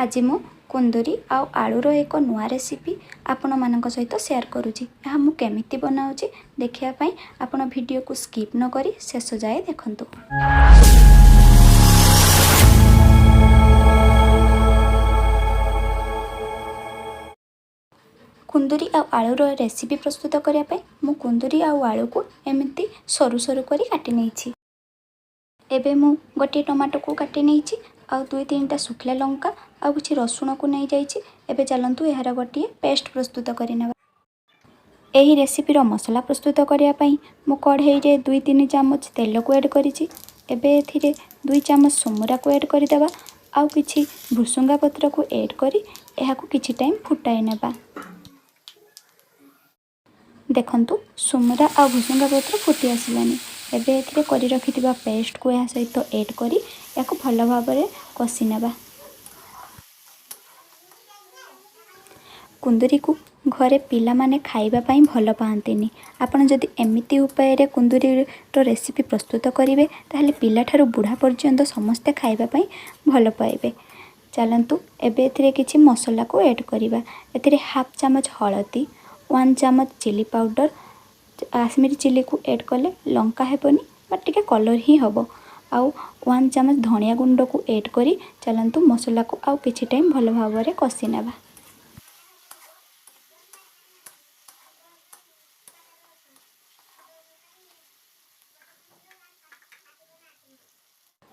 ଆଜି ମୁଁ କୁନ୍ଦୁରି ଆଉ ଆଳୁର ଏକ ନୂଆ ରେସିପି ଆପଣମାନଙ୍କ ସହିତ ସେୟାର କରୁଛି। ଏହା ମୁଁ କେମିତି ବନାଉଛି, ଦେଖିବା ପାଇଁ ଆପଣ ଭିଡ଼ିଓକୁ ସ୍କିପ୍ ନ କରି ଶେଷ ଯାଏ ଦେଖନ୍ତୁ। କୁନ୍ଦୁରି ଆଉ ଆଳୁର ରେସିପି ପ୍ରସ୍ତୁତ କରିବା ପାଇଁ ମୁଁ କୁନ୍ଦୁରି ଆଉ ଆଳୁକୁ ଏମିତି ସରୁ ସରୁ କରି କାଟି ନେଇଛି। ଏବେ ମୁଁ ଗୋଟିଏ ଟମାଟୋକୁ କାଟି ନେଇଛି ଆଉ ଦୁଇ ତିନିଟା ଶୁଖିଲା ଲଙ୍କା ଆଉ କିଛି ରସୁଣକୁ ନେଇଯାଇଛି। ଏବେ ଚାଲନ୍ତୁ, ଏହାର ଗୋଟିଏ ପେଷ୍ଟ ପ୍ରସ୍ତୁତ କରିନେବା। ଏହି ରେସିପିର ମସଲା ପ୍ରସ୍ତୁତ କରିବା ପାଇଁ ମୁଁ କଢ଼େଇରେ 2-3 ଚାମଚ ତେଲକୁ ଆଡ଼୍ କରିଛି। ଏବେ ଏଥିରେ 2 ଚାମଚ ସୁମୁରାକୁ ଆଡ଼୍ କରିଦେବା ଆଉ କିଛି ଭୃସୁଙ୍ଗା ପତ୍ରକୁ ଆଡ଼୍ କରି ଏହାକୁ କିଛି ଟାଇମ୍ ଫୁଟାଇ ନେବା। ଦେଖନ୍ତୁ, ସୁମୁରା ଆଉ ଭୃସୁଙ୍ଗା ପତ୍ର ଫୁଟି ଆସିଲାଣି। ଏବେ ଏଥିରେ କରି ରଖିଥିବା ପେଷ୍ଟକୁ ଏହା ସହିତ ଏଡ଼୍ କରି ଏହାକୁ ଭଲ ଭାବରେ କଷି ନେବା। କୁନ୍ଦୁରିକୁ ଘରେ ପିଲାମାନେ ଖାଇବା ପାଇଁ ଭଲ ପାଆନ୍ତିନି। ଆପଣ ଯଦି ଏମିତି ଉପାୟରେ କୁନ୍ଦୁରିର ରେସିପି ପ୍ରସ୍ତୁତ କରିବେ, ତାହେଲେ ପିଲାଠାରୁ ବୁଢ଼ା ପର୍ଯ୍ୟନ୍ତ ସମସ୍ତେ ଖାଇବା ପାଇଁ ଭଲ ପାଇବେ। ଚାଲନ୍ତୁ, ଏବେ ଏଥିରେ କିଛି ମସଲାକୁ ଏଡ଼୍ କରିବା। ଏଥିରେ ହାଫ୍ ଚାମଚ ହଳଦୀ, 1 ଚାମଚ ଚିଲି ପାଉଡ଼ର। କାଶ୍ମୀରୀ ଚିଲିକୁ ଏଡ଼୍ କଲେ ଲଙ୍କା ହେବନି ବା ଟିକେ କଲର୍ ହିଁ ହେବ। ଆଉ 1 ଚାମଚ ଧନିଆ ଗୁଣ୍ଡକୁ ଏଡ଼୍ କରି ଚାଲନ୍ତୁ, ମସଲାକୁ ଆଉ କିଛି ଟାଇମ୍ ଭଲ ଭାବରେ କଷି ନେବା।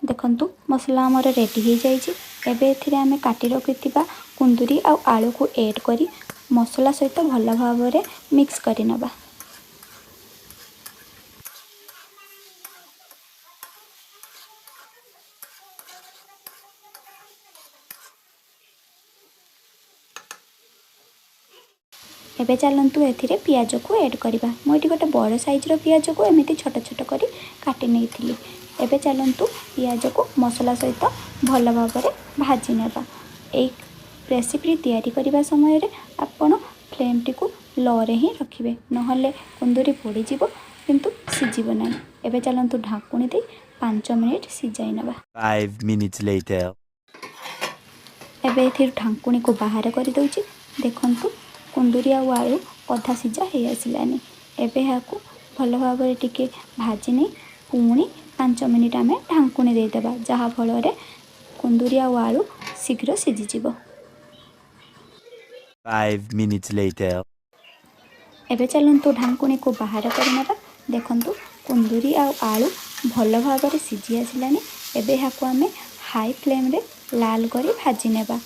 ଦେଖନ୍ତୁ, ମସଲା ଆମର ରେଡ଼ି ହେଇଯାଇଛି। ଏବେ ଏଥିରେ ଆମେ କାଟି ରଖିଥିବା କୁନ୍ଦୁରି ଆଉ ଆଳୁକୁ ଏଡ଼୍ କରି ମସଲା ସହିତ ଭଲ ଭାବରେ ମିକ୍ସ କରିନେବା। ଏବେ ଚାଲନ୍ତୁ, ଏଥିରେ ପିଆଜକୁ ଏଡ଼୍ କରିବା। ମୁଁ ଏଠି ଗୋଟେ ବଡ଼ ସାଇଜ୍ର ପିଆଜକୁ ଏମିତି ଛୋଟ ଛୋଟ କରି କାଟି ନେଇଥିଲି। ଏବେ ଚାଲନ୍ତୁ, ପିଆଜକୁ ମସଲା ସହିତ ଭଲ ଭାବରେ ଭାଜି ନେବା। ଏଇ ରେସିପି ତିଆରି କରିବା ସମୟରେ ଆପଣ ଫ୍ଲେମ୍ଟିକୁ ଲୋରେ ହିଁ ରଖିବେ, ନହେଲେ କୁନ୍ଦୁରି ପୋଡ଼ିଯିବ କିନ୍ତୁ ସିଝିବ ନାହିଁ। ଏବେ ଚାଲନ୍ତୁ, ଢାଙ୍କୁଣୀ ଦେଇ 5 ମିନିଟ୍ ସିଝାଇ ନେବା। 5 minutes later. ଏବେ ଏଥିରୁ ଢାଙ୍କୁଣୀକୁ ବାହାର କରିଦେଉଛି। ଦେଖନ୍ତୁ, କୁନ୍ଦୁରି ଆଉ ଆଳୁ ଅଧା ସିଝା ହେଇ ଆସିଲାନି। ଏବେ ଏହାକୁ ଭଲ ଭାବରେ ଟିକେ ଭାଜି ନେଇ ପୁଣି 5 ମିନିଟ୍ ଆମେ ଢାଙ୍କୁଣୀ ଦେଇଦେବା, ଯାହାଫଳରେ କୁନ୍ଦୁରି ଆଉ ଆଳୁ ଶୀଘ୍ର ସିଝିଯିବ। 5 minutes later. ଏବେ ଚାଲନ୍ତୁ, ଢାଙ୍କୁଣୀକୁ ବାହାର କରିନେବା। ଦେଖନ୍ତୁ, କୁନ୍ଦୁରି ଆଉ ଆଳୁ ଭଲ ଭାବରେ ସିଝି ଆସିଲାଣି। ଏବେ ଏହାକୁ ଆମେ ହାଇ ଫ୍ଲେମ୍ରେ ଲାଲ କରି ଭାଜି ନେବା।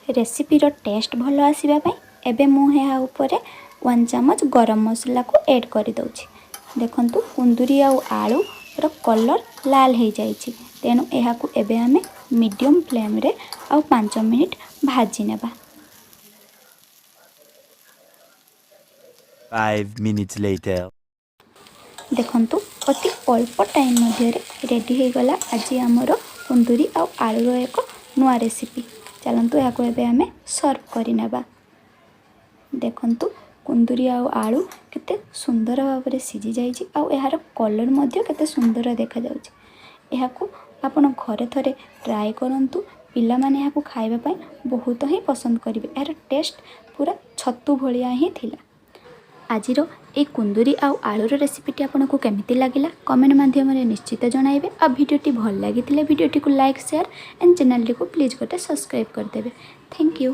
ରେସିପିର ଟେଷ୍ଟ ଭଲ ଆସିବା ପାଇଁ ଏବେ ମୁଁ ଏହା ଉପରେ 1 ଚାମଚ ଗରମ ମସଲାକୁ ଏଡ଼୍ କରିଦେଉଛି। ଦେଖନ୍ତୁ, କୁନ୍ଦୁରି ଆଉ ଆଳୁର କଲର୍ ଲାଲ ହେଇଯାଇଛି। ତେଣୁ ଏହାକୁ ଏବେ ଆମେ ମିଡ଼ିୟମ୍ ଫ୍ଲେମ୍ରେ ଆଉ 5 ମିନିଟ୍ ଭାଜି ନେବା। 5 minutes later. ଦେଖନ୍ତୁ, ଅତି ଅଳ୍ପ ଟାଇମ୍ ମଧ୍ୟରେ ରେଡ଼ି ହେଇଗଲା ଆଜି ଆମର କୁନ୍ଦୁରି ଆଉ ଆଳୁର ଏକ ନୂଆ ରେସିପି। ଚାଲନ୍ତୁ, ଏହାକୁ ଏବେ ଆମେ ସର୍ଭ କରିନେବା। ଦେଖନ୍ତୁ, କୁନ୍ଦୁରି ଆଉ ଆଳୁ କେତେ ସୁନ୍ଦର ଭାବରେ ସିଝି ଯାଇଛି ଆଉ ଏହାର କଲର୍ ମଧ୍ୟ କେତେ ସୁନ୍ଦର ଦେଖାଯାଉଛି। ଏହାକୁ ଆପଣ ଘରେ ଥରେ ଟ୍ରାଏ କରନ୍ତୁ। ପିଲାମାନେ ଏହାକୁ ଖାଇବା ପାଇଁ ବହୁତ ହିଁ ପସନ୍ଦ କରିବେ। ଏହାର ଟେଷ୍ଟ ପୁରା ଛତୁ ଭଳିଆ ହିଁ ଥିଲା। ଆଜିର ଏଇ କୁନ୍ଦୁରି ଆଉ ଆଳୁର ରେସିପିଟି ଆପଣଙ୍କୁ କେମିତି ଲାଗିଲା, କମେଣ୍ଟ ମାଧ୍ୟମରେ ନିଶ୍ଚିତ ଜଣାଇବେ। ଆଉ ଭିଡ଼ିଓଟି ଭଲ ଲାଗିଥିଲେ ଭିଡ଼ିଓଟିକୁ ଲାଇକ୍, ସେୟାର ଆଣ୍ଡ ଚ୍ୟାନେଲଟିକୁ ପ୍ଲିଜ୍ ଗୋଟେ ସବସ୍କ୍ରାଇବ୍ କରିଦେବେ। Thank you.